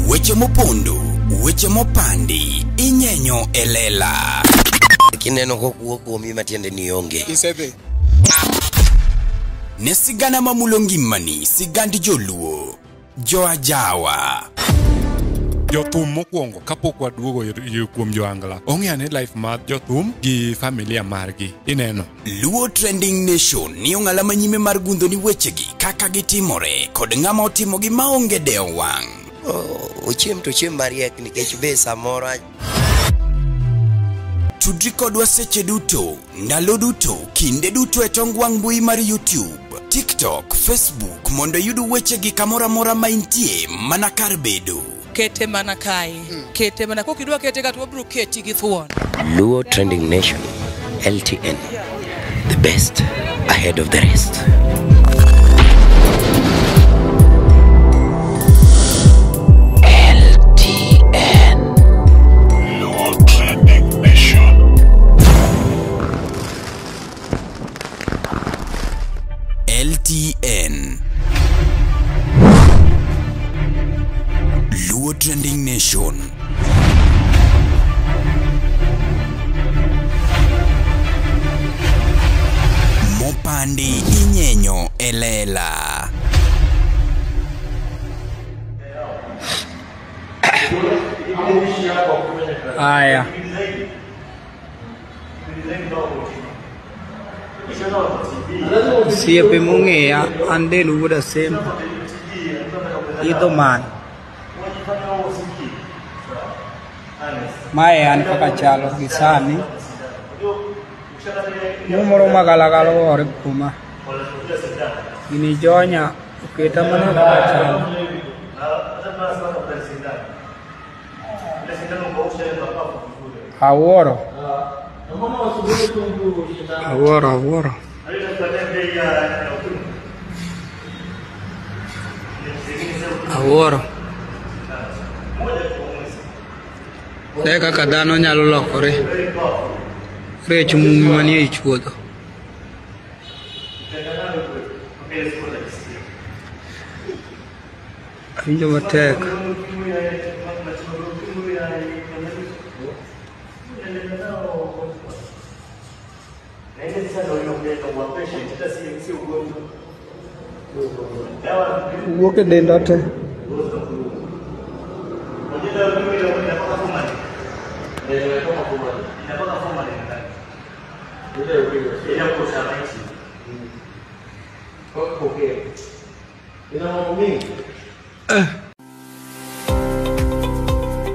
Weche mopondo, weche mopandi, inyenyo e lela. Kineno kokuo kuomi matiende ni onge. Isedhi. Ne sigana mamulo ngimani, sigand joluo, joajawa. Jothum mokwongo kapok waduogo kuom joangla ong'e ane life mar jothum gi familia margi ineno. Luo Trending Nation ni ong'ala manyime mar gundho ni wechegi kaka gitimore kod ng'ama otimogi maonge dewo wang'. Ochiem to ochiem mariek nikech be samoro. Tudri kodwa seche duto, ndalo duto, kinde duto e tong wang' mbui mar YouTube, TikTok, Facebook mondo iyud wechegi kamoro amora ma intie mana kar bedo. Kete mana kae, kete mana kokidwa kete ka to wabiro keti gi thuon. Luo Trending Nation, LTN, the best ahead of the rest. LTN. Luo Trending Nation. LTN. Luo Trending Nation. Mopandi inyenyo elela. Aya. Osiepe mong'eya an del wuod Asembo idho malo. Mae an kaka chalo gi sani. Moro magalagala oore kuoma. Gini jonya oketa mana kaka chalo. Awuoro. Awuoro, awuoro. Awuoro. Ne kaka dhano nyalo lokore. Rech mumi manie i chuodho. Awinjo matek. Wuok e denda te.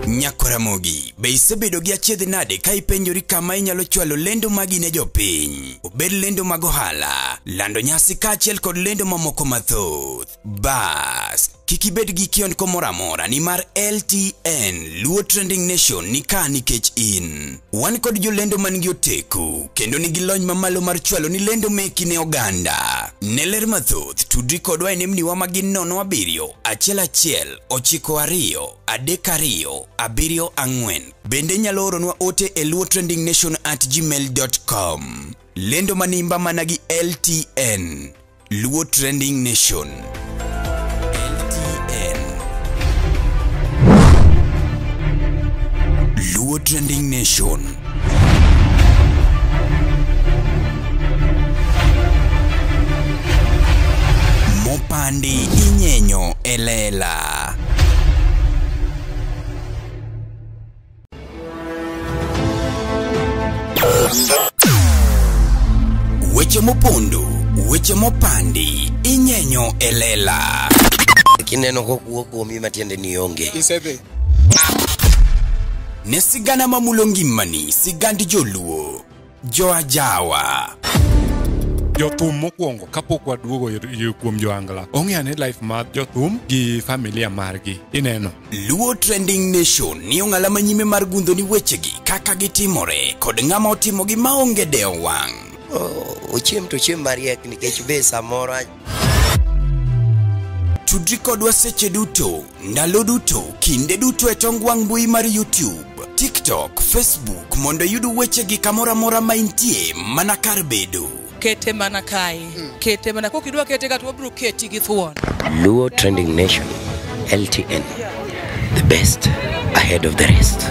Nyakoramogi, be isebedo gi achiedh nade ka ipenjori kama inyalo chwalo lendo magi ne jopiny? Obed lendo mag ohala, lando nyasi kaachiel kod lendo mamoko mathoth. Bas, kik ibed gi kiondko moro amora nimar LTN Luo Trending Nation ni ka nikech in. Wan kod jolendo man gi oteku kendo nigi lony mamalo mar chwalo ni lendo meki ne oganda. Ne ler mathoth, tudri kodwa e nembniwa ma gin 07 11 92 32 74. Bende inyalo oronwa ote e luotrendingnation@gmail.com. Lendo manimba mana gi LTN Luo Trending Nation. LTN Luo Trending Nation. Mopandi inyenyo elela. Weche mopondo, weche mopandi, inyenyo elela. Kineno kokuo kuomi matiende ni onge. Isedhi. Ne sigana mamulo ngimani, sigand joluo, joajawa. Jothum mokwongo kapok waduogo kuom joangla ong'e ane life mar jothum gi familia margi ineno. Luo Trending Nation ni ong'ala manyime mar gundho ni wechegi kaka gitimore kod ng'ama otimogi maonge dewo wang'. Ochiem to ochiem mariek nikech be samoro. Tudri kodwa seche duto, ndalo duto, kinde duto e tong wang' mbui mar YouTube, TikTok, Facebook mondo iyud wechegi kamoro amora ma intie mana kar bedo. Kete mana kae. Kete mana kokidwa kete ka to wabiro keti gi thuon. Luo Trending Nation, LTN, the best ahead of the rest.